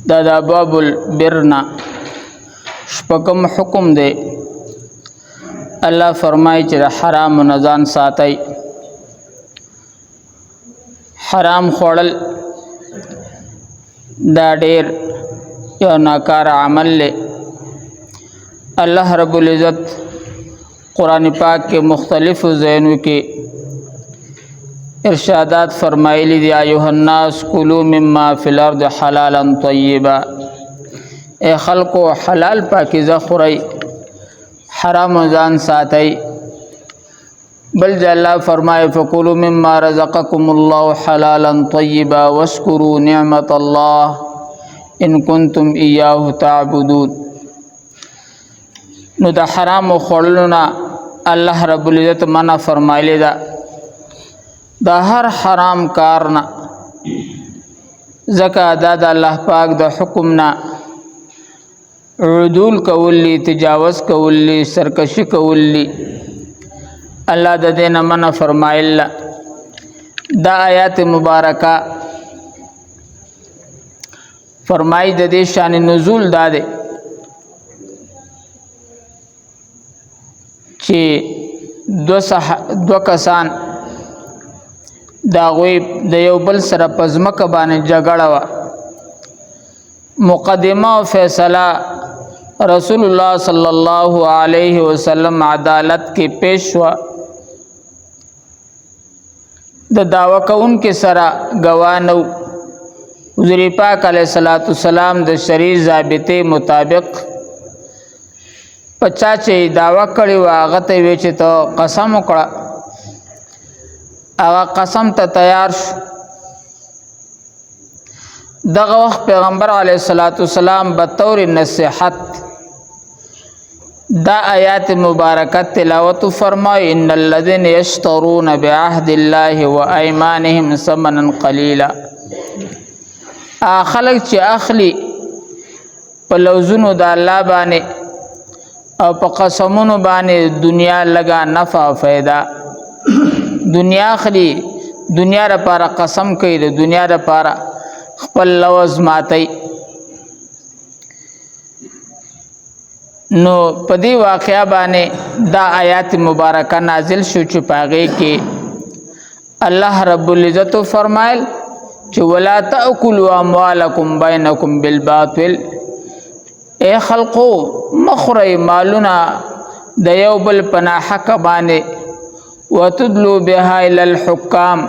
دا د ابواب البر نه شپږم حکم دی. الله فرمایي چې د حرام نه ځان ساتئ. حرام خوړل دا ډیر یو ناکار عمل دی. الله رب العزت قرآن پاک کې مختلفو ځایونو کې ارشادات فرمایلی دی، ایها الناس کلوا مما فی الارض حلالا طیبا، اے خلقو حلال پاکیزه خورئ، حرام ځان ساتئ. بل ځای الله فرمایي، فکلوا مما رزقکم الله حلالا طیبا واشکروا نعمت الله ان کنتم ایاه تعبدون. نو د حرام خوړلو نه الله رب العزت منع فرمایلی ده، د هر حرام کار نه، ځکه دا د الله پاک د حکم نه عدول کولی، تجاوز کولی، سرکشي کولی. الله د دې نه منع فرمایل. دا آیات مبارکه فرمای د دې شان نزول دا دی چې دو کسان د هغوی د یو بل سره په ځمکه باندې جګړه وه. مقدمه او فیصله رسول الله صلی الله علیه وسلم عدالت کې پیش شوه. د دعوه کوونکي سره ګواه نه و. حضور پاک علیه الصلاة والسلام د شرعي ضابطې مطابق په چا چې دعوه کړې وه هغه ته یې ویل چې ته قسم وکړه. هغه قسم ته تیار شو. دغه وخت پیغمبر علیه الصلاة والسلام به طور نصیحت دا آیات مبارکه تلاوت فرمای، ان الذين يشترون بعهد الله وأيمانهم ثمنا قليلا. خلک چې اخلي په لوزونو د الله باندې او په قسمونو باندې دنیا لګا نفع او فایده، دنیا اخلي، دنیا لپاره قسم کوي، د دنیا لپاره خپل لوز ماتي. نو په دې واقعه باندې دا آیات مبارکه نازل شو چې په هغې کې الله رب العزت فرمایل چې ولا تأکلوا اموالکم بینکم بالباطل، اے خلقو مخورئ مالونه د یو بل په ناحقه باندې، وتدلوا بها الی الحکام،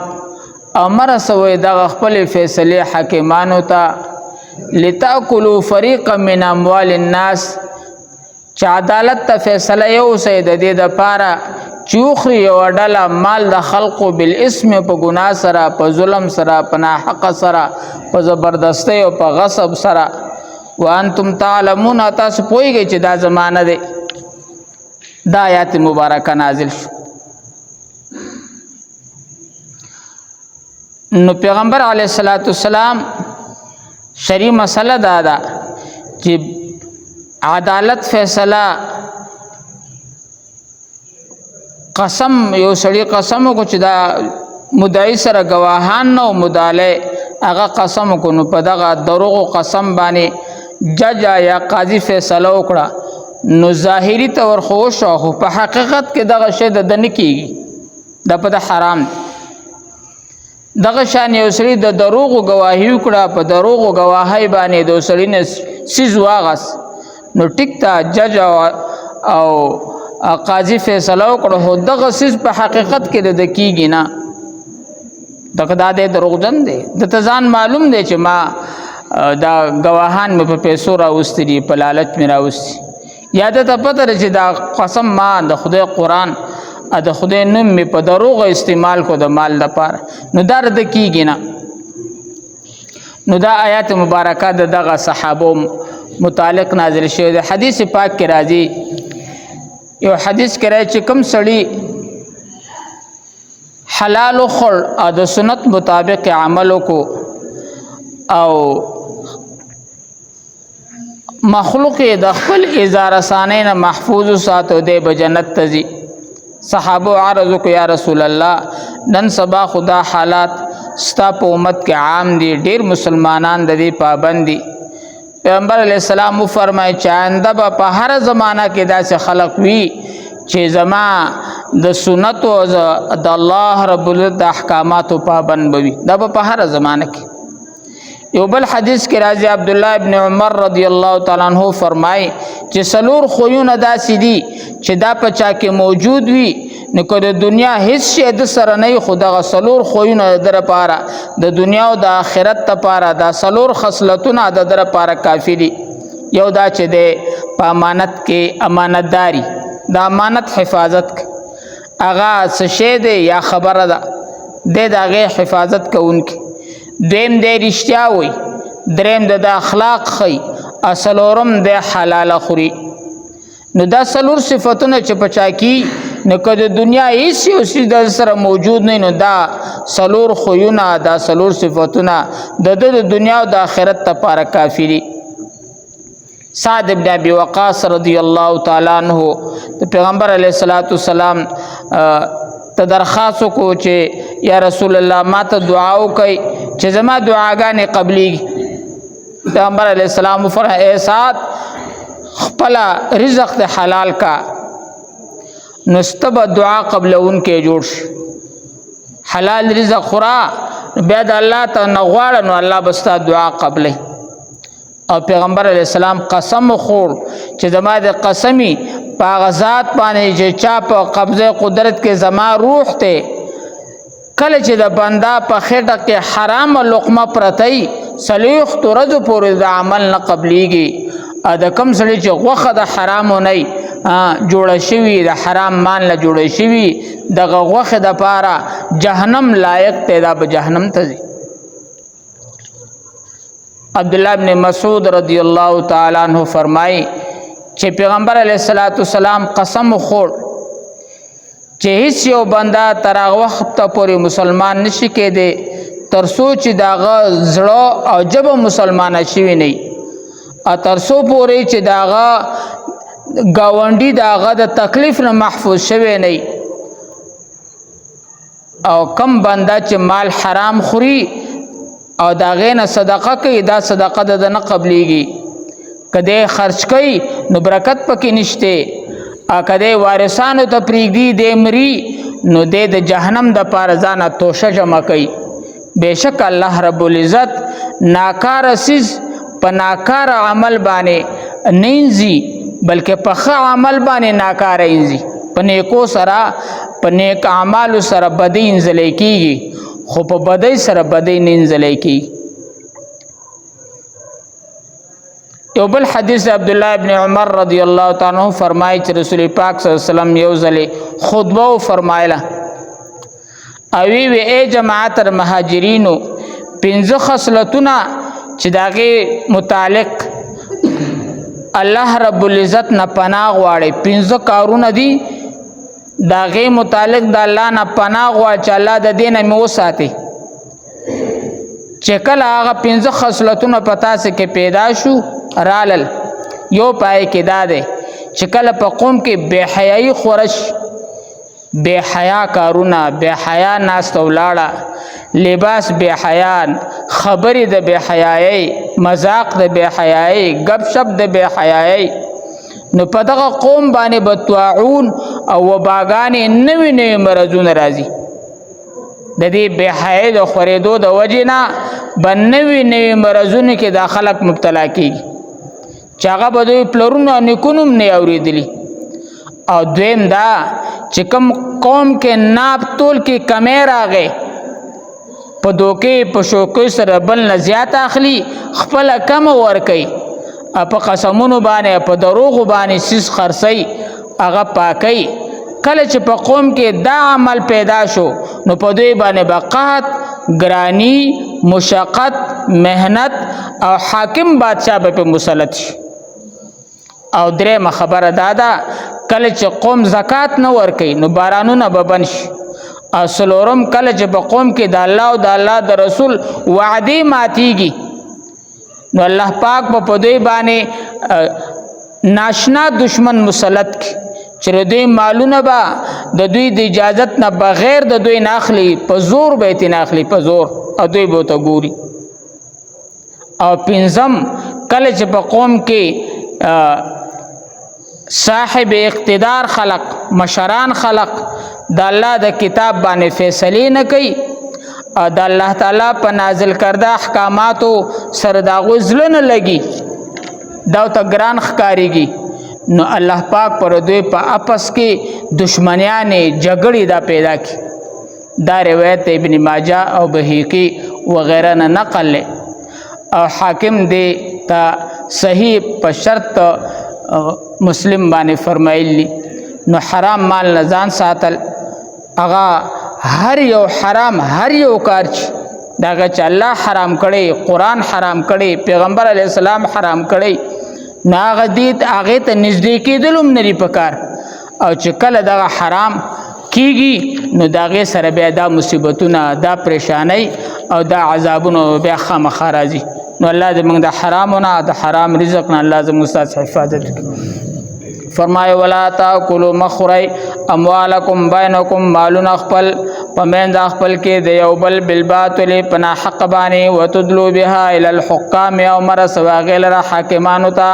او مه رسوئ دغه خپلې فیصلې حاکمانو ته، لتأکلوا فریقا من اموال الناس، چې عدالت ته فیصله یوسئ د دې دپاره چې وخوري یوه ډله مال د خلقو بالاسم، په ګناه سره، په ظلم سره، په ناحقه سره، په زبردستۍ او په غصب سره. وانتم تعلمون، تاسو پوهیږئ چې دا زمانه دی. دا آیات مبارکه نازل شو. نو پیغمبر علیه الصلاۃ والسلام شری مسله دا ده چې عدالت فیصله قسم، یو سړی قسم وکړو چې دا مدعی سره گواهان نه او مدعی هغه قسم وکړو، نو په دغه دروغو قسم باندې جج یا قاضي فیصله وکړه، نو ظاهری طور خو وشو، خو په حقیقت کې دغه شی د ده نه کېږي، دا په ده حرام دی. دغه شان یو سړي د دروغو ګواهي وکړه، په دروغو ګواهۍ باندې د سړي نه څیز واغست، نو ټیک ته جج او قاضي فیصله وکړه، خو دغه څیز په حقیقت کې د ده کېږي نه، دغه دا دی دروغجن دی، ده ته ځان معلوم دی چې ما دا ګواهان مې په پیسو راوستي دي، په لالچ مې راوستي، یا ده ته پته ده چې دا قسم ما د خدای قرآن د خدای نوم مې په دروغ استعمال کو د مال دپاره، نو دا رد کېږي نه. نو دا آیات مبارکه د دغه صحابو متعلق نازل شوی دی. حدیث پاک کې راځي، یو حدیث کې راځي چې کوم سړي حلال وخوړ او د سنت مطابق عمل وکړو او مخلوق یې د خپل ایذا رسانۍ نه محفوظ وساتو، دی به جنت ته ځي. صحابو عرض وکړو، یا رسول الله نن سبا خدا حالات ستا په امت کې عام دي، ډیر مسلمانان د دې پابند دي، پیغمبر علیه السلام وفرمایي چې آینده به په هر زمانہ کې داسې خلق وي چې زما د سنت او د الله رب العزت د احکاماتو پابند به وي. دا به په هر زمانہ کې. یو بل حدیث کې راځي، عبد الله ابن عمر رضی الله تعالی عنہ فرمای چې سلور خویونه داسې دي چې دا په چا کې موجود وي، نو که د دنیا هیڅ شی د سره نه، خو دغه سلور خویونه د در پاره د دنیا او د آخرت لپاره، دا سلور خصلتونه د در پاره کافی دي. یو دا چې د په امانت کې امانتداري، د امانت حفاظت، هغه څه شی دی یا خبره ده، د هغې حفاظت کوونکی. دویم دی رښتیا وي، دریم د اخلاق ښي، څلورم د حلاله خوري. نو دا څلور صفتونه چې په چا کې، نو که د دنیا هیڅ یو څیز د سره موجود نه، نو دا څلور خویونه، دا څلور صفتونه د د دنیا او د آخرت لپاره کافي دي. سعد ابن ابي وقاص رضی الله تعالی عنہ د پیغمبر علیه الصلاۃ والسلام ته درخواست کو چې یا رسول الله، ما ته دعا وکړئ چې زما دعاګانې قبليږي. پیغمبر علیه السلام فرمایي، ای سعد، خپل رزق ته حلال کا، نو ستبه دعا قبلون کې جوړ شي. حلال رزق خورا، بیا د الله ته نه غواړه، نو الله به ستا دعا قبلې. او پیغمبر علی السلام قسم خور چې زما د قسمی په هغه ذات باندې چې چا په قبضه قدرت کې زما روح ته، کله چې د بندا په خېټه کې حرام لقمه پرته وي، 40 ورځو پورې د عمل نه قبلیږي. ا د کم سړي چې غوښه د حرامو نه جوړه شوي، د حرام مال نه جوړه شوي، دغه غوښه د پاره جهنم لایق دی، دا به جهنم ته ځي. عبد الله ابن مسعود رضی الله تعالی عنہ فرمایي چې پیغمبر علیه الصلاۃ والسلام قسم خور چې هیڅ یو بنده تر هغه وخت پورې مسلمان نشي کېدی تر څو چې داغه زړه او ژبه مسلمانه شوي نه، او تر څو پورې چې داغه ګاونډي داغه د تکلیف نه محفوظ شوی نه. او کم بنده چې مال حرام خوري او دا غینه صدقه کوي، دا صدقه د نه قبليږي. کده خرج کوي نو برکت پکې نشته، او کده وارثانو ته پریږدي، د مري، نو د جهنم د پاره ځانه توشه جمع کوي. بشک الله رب العزت ناکار سیز په ناکار عمل باندې نینځي، بلکې په ښه عمل باندې ناکار انځي. په نیکو سره، په نیک اعمالو سره بدی انځلې کیږي، خو په بدی سره بدی نه انځلې کیږي. یو بل حدیث، عبد الله ابن عمر رضی الله تعالی عنہ فرمایي چې رسول پاک صلی الله علیه وسلم یو ځلې خطبه فرمایله او وی، ای جماعت المهاجرینو، پنځه خصلتونه چې داغه متعلق الله رب العزت نه پناه غواړي، پنځه کارونه دي داغه متعلق د الله نه پناه غواړي چې الله د دین مې وساتي. چې کله هغه پنځه خصلتونه پتا سه کې پیدا شو رالل، یو پای کې دا ده چې کله په قوم کې بے حیايي خورش، بے حیا کارونه، بے حیا ناست ولاړه، لباس بے حیا، خبرې د بے حیايي، مذاق د بے حیايي، گپ شپ د بے حیايي، نو په دغه قوم باندې به طاعون او وباګانې، نوې نوې مرضونه راځي. د دې بے حیايي د خورېدو د وجې نه به نوې نوې مرضونو کې دا خلک مبتلا کیږي چې هغه به دوی پلرونو او نیکونو هم نه اورېدلي. او دویم دا چې کوم قوم کې ناپ تول کې کمی راغی، په دوکې په شوکې سره بل نه زیات اخلي، خپله کمه ورکوي، په قسمونو باندې، په دروغو باندې سیس خرڅوي، هغه پاکوي. کله چې په قوم کې دا عمل پیدا شو، نو په دوی باندې به قحط، ګرانی، مشقت، محنت او حاکم بادشاه به په مسلط شي. او درېمه خبره دا ده، کله چې قوم زکات نه ورکوي، نو بارانونه به بند شي. او څلورم، کله چې په قوم کې د الله او د الله د رسول وعدې ماتیږي، نو الله پاک په دوی باندې ناشنا دشمن مسلط کی چې د دوی مالونه به د دوی د اجازت نه بغیر د دوی نه اخلي، په زور به یې نه اخلي، په زور، او دوی به ورته ګوري. او پنځم، کله چې په قوم کې صاحب اقتدار خلق، مشران خلق د الله د کتاب باندې فیصلې نه کوي او د الله تعالی په نازل کرده احکاماتو سره د هغوی زړه نه لګي، دا ورته ګران ښکارېږي، نو الله پاک پر دوی په اپس کې دشمنیانې جګړې دا پیدا کی. دا روایت ابن ماجه او بهیقي وغیره نه نقل دی او حاکم دی ته صحیح په شرط مسلم باندې فرمایلی. نو حرام مال نه ځان ساتل، هغه هر یو حرام، هر یو کار چې داغه چې الله حرام کړي، قرآن حرام کړي، پیغمبر علی السلام حرام کړي، نو هغه دې هغه ته نږدې کېدل هم نه دي پکار. او چې کله دغه حرام کیږي نو داغه سره بیا دا مصیبتونه، دا پریشانۍ او دا عذابونه بیا خامخا راځي. نو الله دې موږ د حرامونه، د حرام رزق نه الله زموږ ستاسو حفاظت وکړي. فرمای ولا تاکلوا، مخری، اموالکم بینکم، مالونه خپل په منځ خپل کې د یو بل، بالباطل، په ناحق باندې، وتدلو بها الی الحکام، او مرسوي هغې لره حاکمانو ته،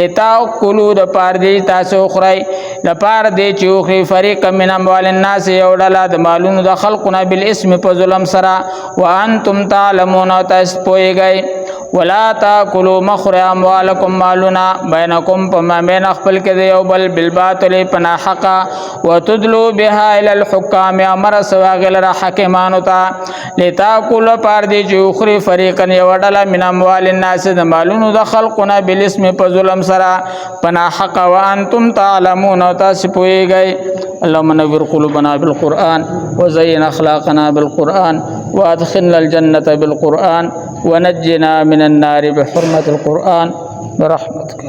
لتاکلوا، د پاره دی تاسو خورئ، د پاره دی چې وخوري، فريق من اموال الناس، یو ډله د مالونو د خلقونه، بالاسم، په ظلم سره، وانتم تعلمون، تاسو پوهیږئ. ولا تاکلوا، مخری اموالکم، مالونه، بینکم، په مابین خپل کې د یو بل، بالباطل، په ناحقه، وتدلو بها الى الحکام، مرسوي هغې لره حاکمانو ته، لتاکلوا، پار دی چې وخوري، فريقا، یو ډله، من اموال الناس، د مالونو د خلقونه، بالاسم، په ظلم سره، په ناحقه، وانتم تعلمون، تاسو پوهیږئ. اللهم نور قلوبنا بالقرآن وزين أخلاقنا بالقرآن وأدخلنا الجنة بالقرآن ونجنا من النار بحرمة القرآن برحمتك.